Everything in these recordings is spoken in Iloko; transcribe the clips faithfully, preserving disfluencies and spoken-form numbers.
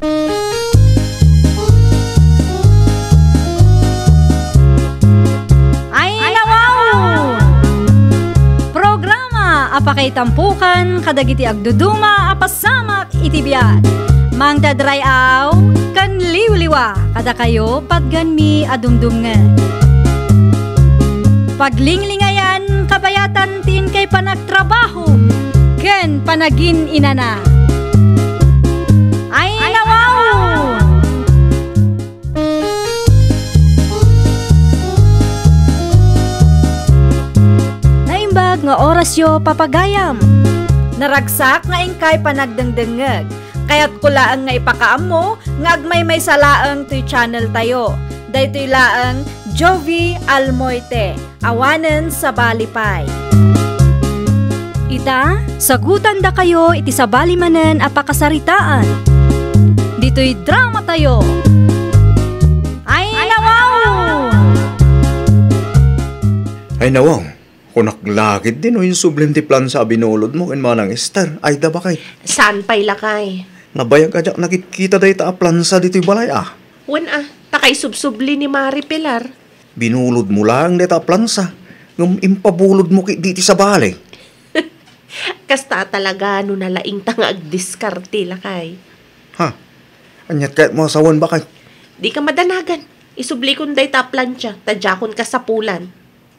Ay, nawaw! Programa a pakaitampukan kadagiti agduduma a pasamak iti biag. Mangdadray-aw ken liwliwa kadakayo patgenmi a dumdumngeg. Paglinglingayan kabayatan ti inkay panagtrabaho ken panagin-inana. Ay, nawaw! Naimbag nga orasyo, papagayam. Naragsak nga inkay panagdengdengngeg. Kayatko laeng nga ipakaammo nga agmaymaysa laeng toy channel tayo. Daytoy laeng Jovi Almoite, awanen sabali pay. Ita, sagutandakayo iti sabali manen a pakasaritaan. Ditoy drama tayo. Ay, nawaw! Ay, nawaw. Kunak la ketdi no insublim ti plansa a binulodmo ken Manang Ester. Ay, da bakay. Saan pay lakay? Nabayag a diak nakitkita dayta a plansa ditoy balay, a. Wen, a, ta kaisubsubli ni Mari Pilar. Binulodmo laeng dayta a plansa, ngem impabulodmo ketdi iti sabali. Kasta talaga no nalaingta nga agdiskarte, lakay. Ha? Aniat kayatmo a sawen, bakay? Dika madanagan. Isublikon dayta a plansa, ta diakon kasapulan.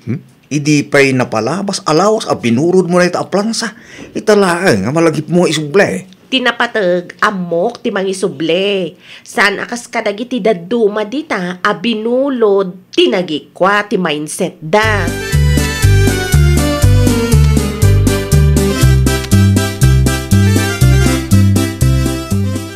Hmm? Idi pay napalabas a lawas a binulodmo dayta a plansa, ita laeng a malagipmo nga isubli. Ti napateg, ammok ti mangisubli. Saan a kas kadagiti dadduma dita a binulod ti nagikua ti mindsetda.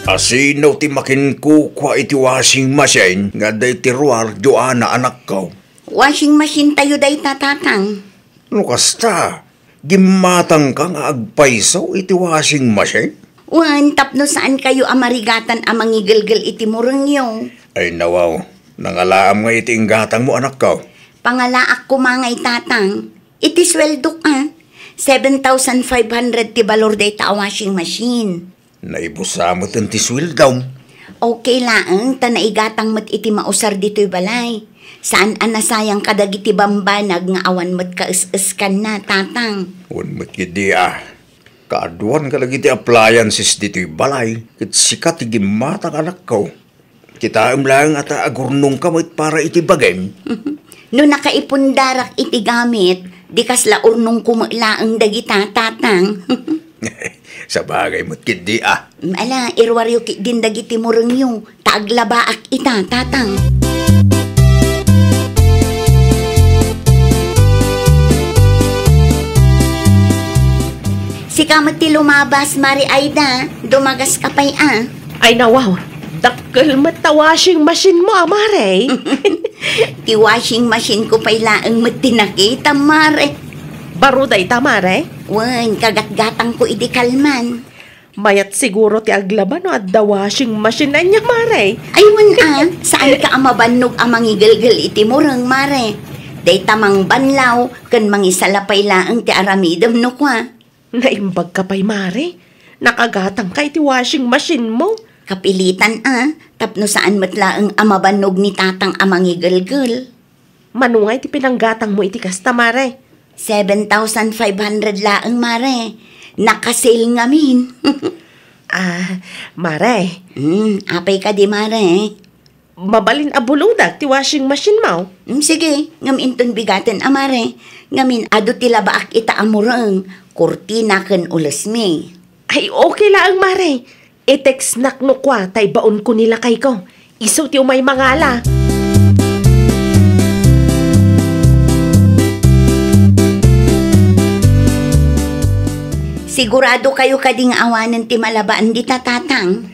Asino ti makinkukua iti washing machine nga adda iti ruar, Joanna, anakko? Washing machine tayo dayta, Tatang. No kasta, gimmatangka nga agpayso iti washing machine? Wen, tapno saan kayo a marigatan a mangigelgel iti murengyo. Ay, nawaw, nangalaam nga iti inggatangmo, anakko. Pangalaak koma ngay, Tatang. Iti sueldok, a, seven thousand five hundred ti balor dayta a washing machine. Naibusa met ti sueldom. Okay laeng, ta naigatang met iti mausar ditoy balay. Saan a nasayang kadagiti bambanag nga awan met kaes-eskanna, Tatang. Wen met ketdi, a. Kaaduan kadagiti appliances ditoy balay, ket sika ti gimmatang, anakko. Kitaem laeng a ta agurnongka met para iti bagim. No nakaipundarak iti gamit, di kasla urnongko met laeng dagita, Tatang. Sabagay met ketdi, a. Ala, iruaryo ketdin dagiti murengyo, ta aglabaak ita, Tatang. Sika met ti lumabas, Mari Aida, dumagas ka pay, a. Ay, nawaw, dakkel met ta washing machine mo, a, Mare. Ti washing machine ko pay laeng met ti nakita, Mare. Baro dayta, Mare? Wen, kagatgatangko idi kalman. Mayat siguro ti aglaba no adda washing machine ania, Mare. Ay, wen, a, saanka a mabannog a mangigelgel iti mureng, Mare. Dayta mangbanlaw ken mangisalapay laeng ti aramidem no kua. Naimbagka pay, Mare. Nakagatangka iti washing machine mo. Kapilitan, a, tapno saan met laeng a mabannog ni Tatang a mangigelgel. Mano ngay ti pinanggatangmo iti kasta, Mare? Seven thousand five hundred laeng, Mare. Naka-sale ngamin. A, Mare. Hmm, apay kadi, Mare? Mabalin a bulodak ti washing machine mo? Hmm, sige, ngem inton bigaten, a, Mare. Ngamin, adu ti labaak ita a mureng, kurtina ken ulesmi. Ay, okay laeng, Mare. I-textnak no kua ta ibaonko ni lakayko. Isu ti umay mangala. Sigurado kayo kadi nga awanen ti malabaan dita, Tatang?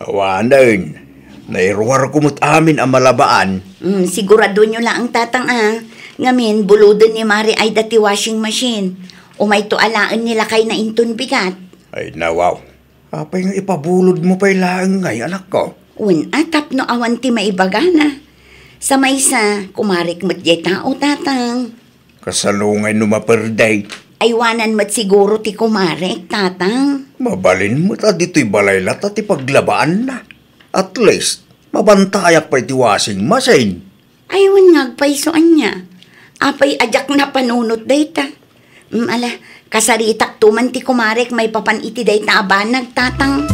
Awanen. Nairuarko met amin a malabaan. Mm, siguradoenyo laeng, Tatang, a. Ngamin, buloden ni Mari Aida ti washing machine. Umayto alaen ni lakayna inton bigat. Ay, nawaw. Apay nga ipabulodmo pay laeng ngay, anakko? Wen, a, tapno awan ti maibagana. Sa maysa, kumarek met diay tao, Tatang. Kasano ngay no maperde? Aywanan met siguro ti kumarek, Tatang. Mabalin met a ditoy balay latta ti paglabaanna. At least, mabantayak pay ti washing machine. Ay, wen nga agpayso ania. Apay a diak napanunot dayta. Mm, ala, kasaritakto man ti kumarek maipapan iti dayta a banag, Tatang.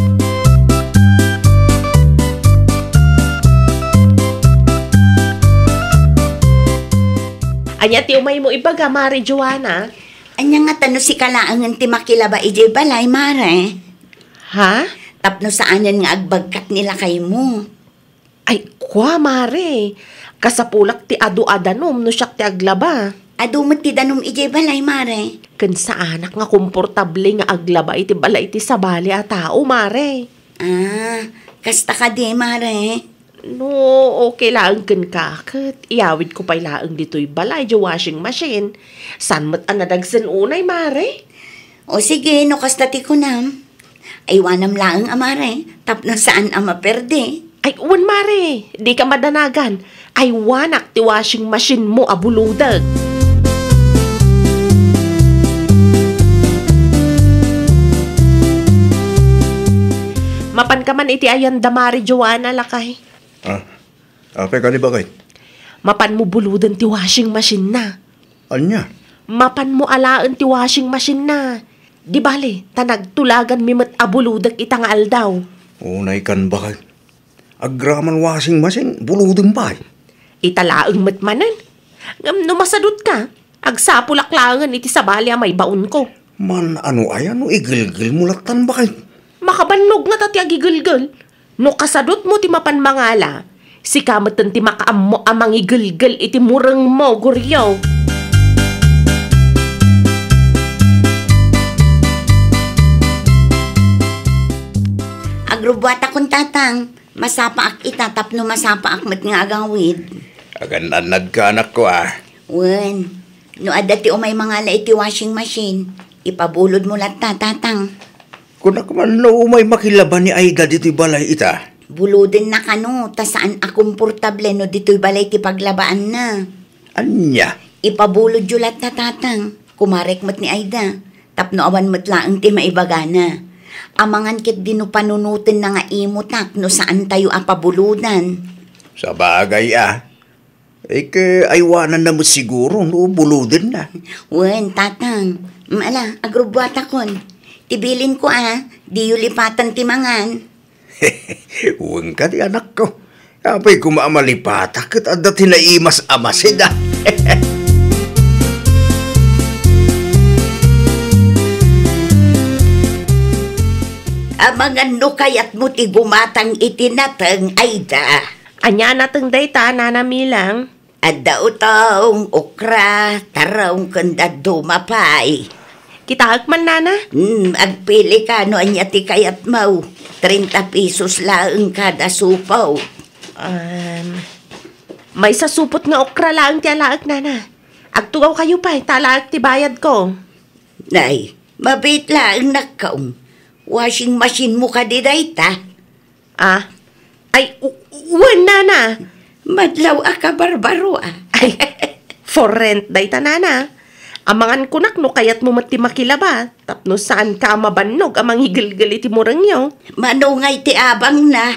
Ania ti umaymo ibaga, Mare Joanna? Ania ngata no sika laengen ti makilaba idiay balay, Mare? Ha? Tapno saanen nga agbagkat ni lakaymo. Ay, kua, Mare. Kasapulak ti adu a danum no siak ti aglaba. Adu met ti danum idiay balay, Mare. Ken saanak nga komportable nga aglaba iti balay ti sabali a tao, Mare. Ah, kasta kadi, Mare? No, okay laeng kenka, ket iyawidko pay laeng ditoy balay diay washing machine. Saan met a nadagsen unay, Mare? O sige, no kasta ti kunam. Aywanam laeng a, Mare, tapno saan a maperde. Ay, wen, Mare, dika madanagan. Aywanak ti washing machine mo a buludek. Mapanka man iti ayanda, Mare Joanna, lakay. Ah, apay kadi, baket? Mapanmo buluden ti washing machine na. Ania? Mapanmo alaen ti washing machine na. Di bale, ta nagtulaganmi met a buludek ita nga aldaw. Unay kan, baket. Agraman washing machine, buluden pay. Ita laeng met manen. Ngem no masadutka, agsapulak laengen iti sabali a maibaonko. Man, ano aya no igelgelmo lattan, baket? Makabannog ngata ti agigelgel. No kasadutmo ti mapan mangala, sika metten ti makaammo a mangigelgel iti murengmo, Goryo. Agrubbuatakon, Tatang. Masapaak ita tapno masapaak met nga agawid. Agan-annadka, anakko, a. Wen, no adda ti umay mangala iti washing machine, ipabulodmo latta, Tatang. Kunak man no umay makilaba ni Aida ditoy balay ita. Bulodenna kano, ta saan a komportable no ditoy balay ti paglabaanna. Ania? Ipabulodyo latta, Tatang. Kumarek met ni Aida, tapno awan met laeng ti maibagana. Amangan ketdi no panunotenna nga imotak no saantayo a pabulodan. Sabagay a. Ike, aywananna met siguro no bulodenna. Wen, Tatang. Mm, ala, agrubbuatakon. Ti bilinko a, diyo lipatan ti mangan. Wen kadi, anakko. Apay koma a malipatak ket adda ti naimas a masid, a. Amangan no kayatmo ti gumatang iti nateng, Aida. Ania nateng dayta, Nana Milang? Adda utong, okra, tarong, ken dadduma pay. Kitaek man, Nana. Hmm, agpilika no ania ti kayatmo. Treinta pesos laeng kada supo. Um, maysa supot nga okra laeng ti alaek, Nana. Agtugawkayo pay, ta alaek ti bayadko. Nay, mabiit laeng nakkaon. Washing machine mo kadi dayta? Ah? Ay, u-, wen, Nana. Madlaw a kabarbaro, a. Ay, for rent dayta, Nana. Amangan kunak no kayatmo met ti makilaba, tapno saanka a mabannog a mangigelgel iti murengyo. Mano ngay ti abangna?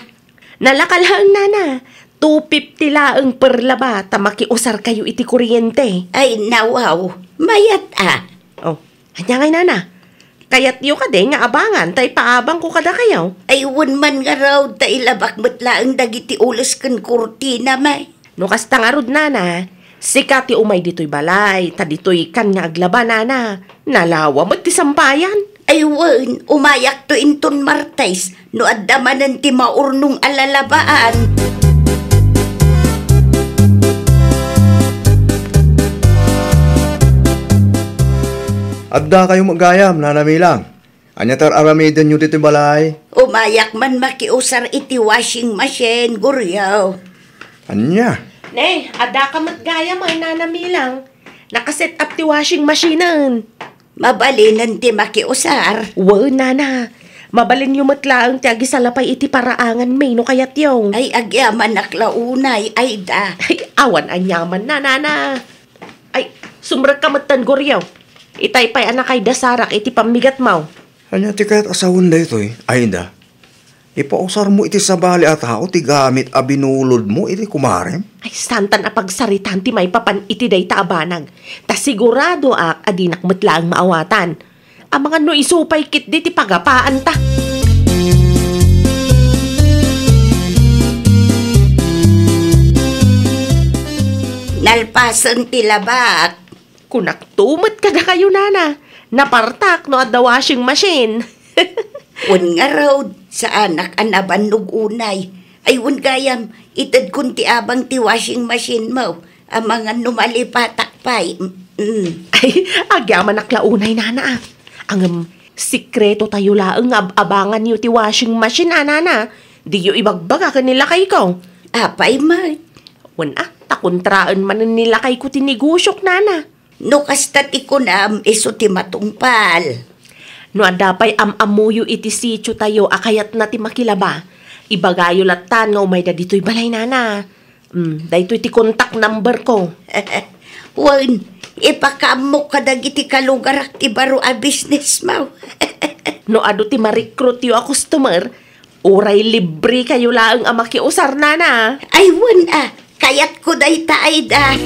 Nalaka laeng, Nana. Two fifty laeng per laba, ta makiusarkayo iti kuryente. Ay, nawaw. Mayat, a. Oh. Ania ngay, Nana? Kayatyo kadi nga abangan ta ipaabangko kadakayo? Ay, wen man ngarud, ta ilabak met laeng dagiti ules ken kurtina, may. No kasta ngarud, Nana, sika ti umay ditoy balay, ta ditoykan nga aglaba, Nana. Nalawa met ti sampayan. Ay, wen, umayakto inton Martes. No adda manen ti maurnong a lalabaan. Addakayo met gayam, Nana Milang. Ania ti ar-aramidenyo ditoy balay? Umayak man makiusar iti washing machine, Goryo. Ania? Ne, addaka met gayam, Nana Milang. Naka-set up ti washing machine-en. Mabalinen ti makiusar. Wen, Nana. Mabalinyo met laeng ti agisalapay iti paraanganmi no kayatyo. Ay, agyamanak la unay, Aida. Ay, awan aniamanna, Nana. Ay, sumrekka metten, Goryo. Itay pay a nakaidasarak iti pammigatmo. Ania ti kayat a sawen daytoy, Aida? Ipausarmo iti sabali a tao ti gamit a binulodmo iti kumarem? Ay, saantan a pagsaritaan ti maipapan iti dayta a banag. Ta siguradoak a dinak met laeng maawatan. Amangan no isu pay ketdi ti pagapaanta. Nalpasen ti labak. Kunakto met kadakayo, nana. Napartak no adda washing machine. Wen ngarud, saanak a nabannog unay. Ay, wen gayam, itedkon ti abang ti washing machine mo. Amangan no malipatak pay. Mm. Ay, agyamanak la unay, nana, ah. Ngem, sekreto tayo laeng nga ab-abanganyo ti washing machine, a, nana. Diyo ibagbaga ken ni lakayko. Apay met? Wen, ah, ta kontraen manen ni lakayko ti negosiok, nana. No kasta ti kunam, isu ti matungpal. No adda pay am-ammoyo iti sitio tayo a kayatna ti makilaba, ibagayo lattan nga umayda ditoy balay, nana. Mm, daytoy ti contact number ko. Wen, ipakaammok kadagiti kalugarak ti baro a business mo. No adu ti ma-recruit yo a customer, uray libre kayo laeng a makiusar, nana. Ay, wen a, kayatko dayta, Aida.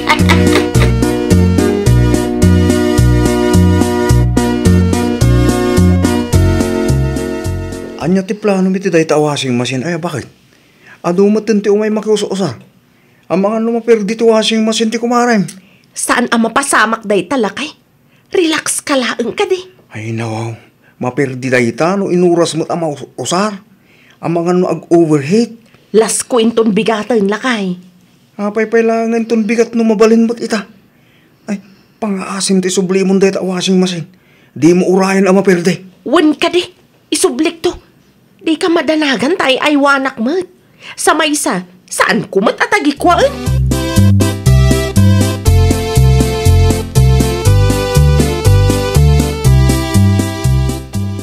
Ania ti planom iti dayta a washing machine? Ay, bakit? Adu met ti umay makius-usar. Amangan no maperdi ti washing machine ti kumarem. Saan a mapasamak dayta, lakay? Relax ka laeng kadi. Ay, nawaw. Maperdi dayta no inuras met a maus-usar. Amangan no ag-overheat. Lasko inton bigaten, lakay. Apay pay laeng inton bigat no mabalin met ita? Ay, pangaasim ti sublimon dayta a washing machine. Dimo urayen a maperdi. Wen kadi, isublikto. Dika madanagan ta ay-aywanak met. Sa maysa, saanko met a tagikuaen.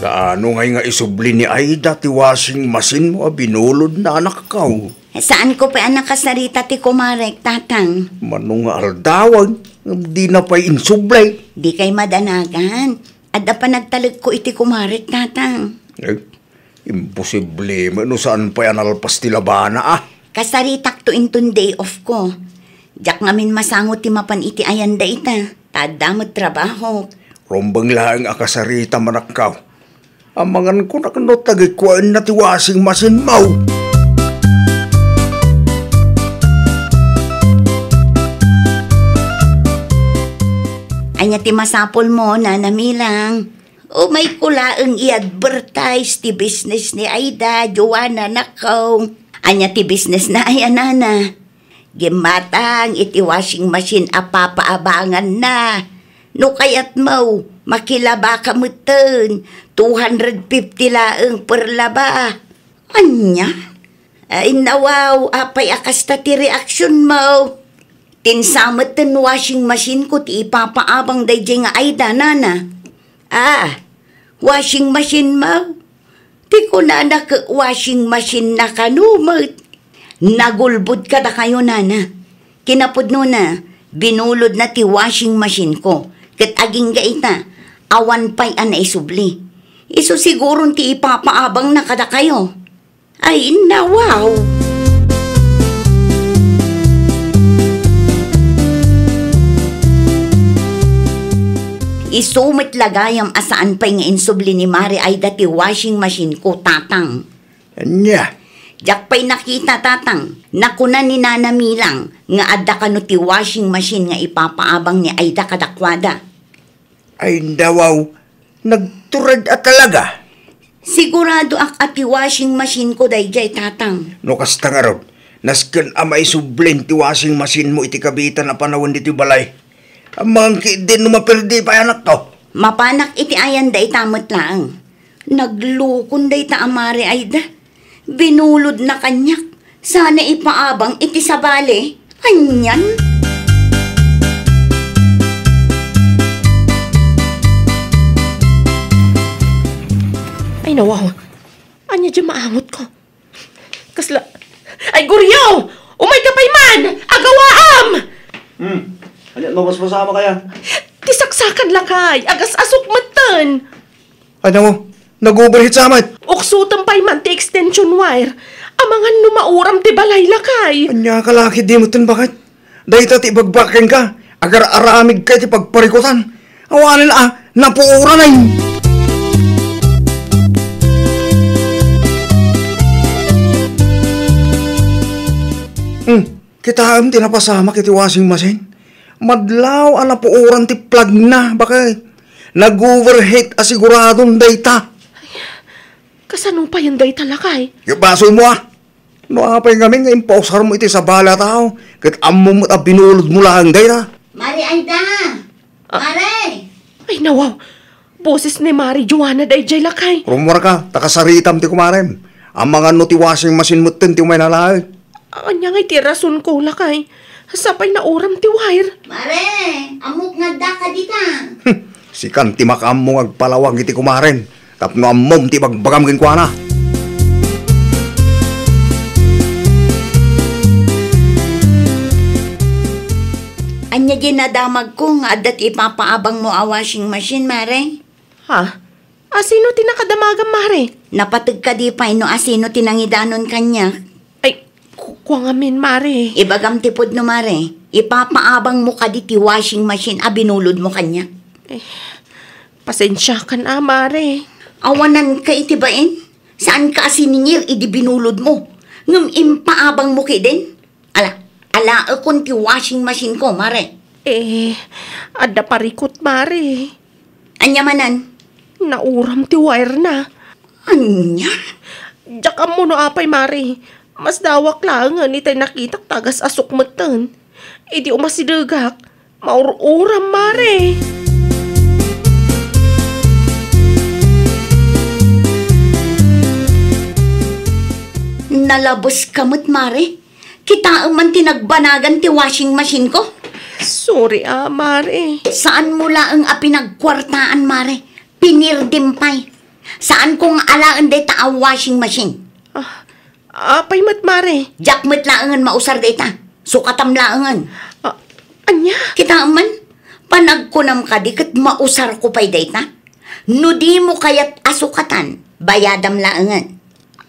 Kaano ngay nga isubli ni Aida ti washing machine mo a binulodna, anakko? Saanko pay a nakasarita ti kumarek, tatang. Mano nga aldawan, dina pay insubli. Dikay madanagan. Adda panagtalekko iti kumarek, tatang. Eh, imposible met no saan pay a nalpas ti labana, ah. Kasaritakto inton day off ko. Diak ngamin masango ti mapan iti ayan dayta, ta adda met trabahok. Rumbeng laeng a kasarita, manakkaw. Amangan ko nakno tagikuaenna ti washing machine mo. Ania ti masapul mo, Nana Milang? Umayko laeng i-advertise ti business ni Aida, Joanna, nakaw. Ania ti business na aya, nana? Gimmatang iti washing machine a papaabanganna. No kayatmo, makilabaka metten, two hundred fifty laeng per laba. Ania? Ay, nawaw, apay a kasta ti reaksyon mo? Tinsa metten washing machine ko ti ipapaabang daydiay nga Aida, nana. Ah, washing machine mo? Ti kunana ket washing machine na kano met. Nagulbod kadakayo, nana. Kinapudnona, binulodna ti washing machine ko. Ket agingga ita, awan pay a naisubli. Isu siguron ti ipapaabangna kadakayo. Ay, nawaw! Isu met la gayam a saan pay nga insubli ni Mare Aida ti washing machine ko, tatang. Ania? Diak pay nakita, tatang. Nakuna ni Nana Milang nga adda kano ti washing machine nga ipapaabang ni Aida kadakuada. Ay, nawaw, nagtured a talaga. Siguradoak a ti washing machine ko daydiay, tatang. No kasta ngarud, nasken a maisublin ti washing machine mo iti kabitan a panawen ditoy balay. Amangan ketdin no maperdi pay, anakko. Mapanak iti ayan dayta met laeng. Naglukon dayta a Mare Aida. Binulodna kaniak, sana ipaabang iti sabali. Anian? Ay, nawaw. Ania diay maangotko? Kasla, ay, Goryo! Umayka pay man! Agawaam! Hmm. Ania, mabasbasama kaya? Ti saksakan lakay, agas-asok metten. Ay, nawaw. Nag-overheat sa met. O, Sutem pay man ti extension wire. Amangan no mauram ti balay, lakay. Ania ka la ketdi metten, baket? Dayta ti ibagbagak kenka, agar-aramidka iti pagparikutan. Awanen a, napuoran ay. Hmm, kitaem ti napasamak iti washing machine. Madlaw a napuoran ti plugna, baket? Nag-overheat a siguradon dayta. Kasano payen dayta, lakay? Ket basolmo a. No apay ngamin nga impausarmo iti sabali a tao, ket ammom met a binulodmo laeng dayta. Mare Aida! Ah. Mare! Ay, nawaw! Boses ni Mare Joanna daydiay, lakay. Rummuarka, ta kasaritam ti kumarem. Amangan no ti washing machine metten ti umay nalaek. Ania ngay ti rasonko, lakay? Sapay nauram ti wire. Mare, ammok nga addaka dita. Sikan ti makaammo nga agpalawag iti kumarem tapno ammom ti ibagbagam kenkuana. Ania diay nadamagko nga adda ti ipapaabangmo a washing machine, Mare? Ha? Asino ti nakadamagam, Mare? Napateg kadi pay no asino ti nangidanon kaniak? Ay, ku-, kua ngamin, Mare. Ibagam ti pudno, Mare. Ipapaabangmo kadi ti washing machine a binulodmo kaniak? Eh, pasensiakan a, Mare. Awananka iti bain? Saanka a siningir idi binulodmo? Ngem impaabangmo ketdin? Ala, alaekon ti washing machine ko, Mare. Eh, adda parikut, Mare. Ania manen? Nauram ti wire na. Ania? Diak ammo no apay, Mare. Masdawak laengen itay nakitak ta agas-asok metten. Idi umasidegak, maur-uram, Mare. Nalabeska met, Mare. Kitaem man ti nagbanagan ti washing machine ko. Sorry a, Mare. Saanmo laeng a pinagkuartaan, Mare. Pinirdim pay. Saanko nga alaen dayta a washing machine. Ah, apay met, Mare? Diak met laengen mausar dayta. Sukatam laengen. Ah, ania? Kitaem man, panagkunam kadi ket mausarko pay dayta? No dimo kayat a sukatan, bayadam laengen.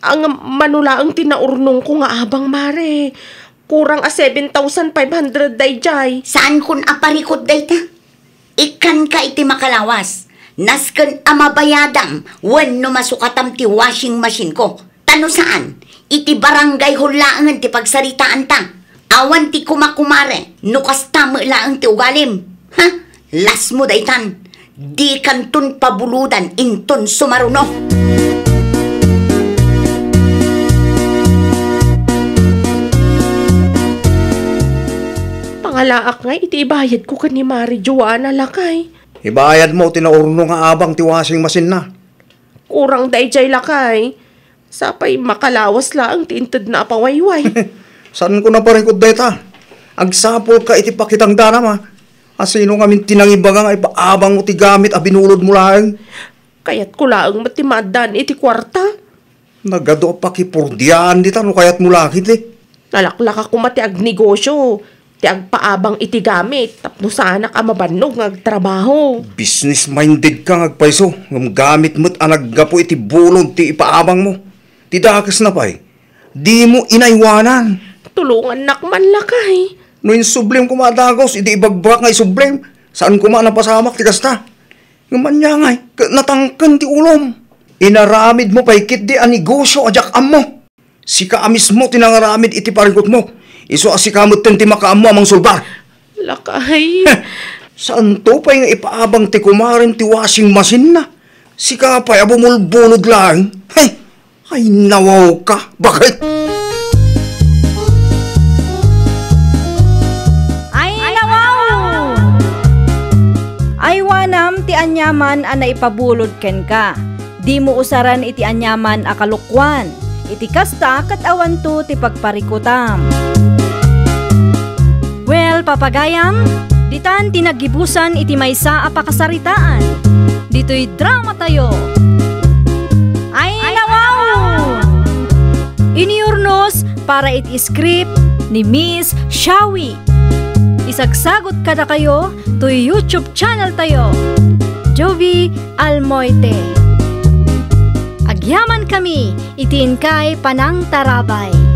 Ang mano laeng ti naurnongko nga abang, Mare. Kurang a seven thousand five hundred daydiay. Saankon a parikut dayta? Ikkanka iti makalawas. Nasken a mabayadam wenno masukatam ti washing machine ko. Ta no saan, iti barangay hall laengen ti pagsaritaanta. Awan ti kumakumare no kasta met laeng ti ugalim. Ha? Lasmo daytan. Dikanton pabulodan inton sumaruno. Pangalaak ngay iti ibayadko ken ni Mare Joanna, lakay. Ibayadmo ti naurno nga abang ti washing machine na. Kurang daydiay, lakay. Sapay makalawas laeng ti intedna a pawayway. Saanko naparikut dayta. Agsapulka iti pakitang danam, a. Asino ngamin ti nangibaga nga ipaabangmo ti gamit a binulodmo laeng? Kayatko laeng met ti maaddaan iti kuarta. Nagadu a pakipurdiaan dita no kayatmo la ketdi. Nalaklaka koma ti agnegosio, ti agpaabang iti gamit tapno saanak a mabannog nga agtrabaho. Business-minded ka nga agpayso, ngem gamit met a naggapu iti bulod ti ipaabangmo. Ti dakesna pay, dimo inaywanan. Tulongannak man, lakay. No insublim koma a dagus, idi ibagbagak nga isublim, saan koma a napasamak ti kasta. Ngem ania ngay, ket natangken ti ulom. Inaramidmo pay ketdi a negosio a diak ammo. Sika a mismo ti nangaramid iti parikutmo. Isu a sika metten ti makaammo a mangsulbar. Lakay. Saanto pay nga ipaabang ti kumarem ti washing machine na? Sika pay a bumulbulod laeng. Hay! Ay, nawawka. Bakit? Ay, nawaw! Aywanam ti aniaman a naipabulod kenka. Dimo usaren iti aniaman a kalokuan. Iti kasta, ket awanto ti pagparikutam. Well, papagayam, ditan ti naggibusan iti maysa a pakasaritaan. Ditoy drama tayo. Ay, nawaw! Iniurnos para iti script ni Miss Shawi. Isagsagot kadakayo toy YouTube channel tayo, Jovi Almoite. Ag- Agyamankami iti inkay panangtarabay.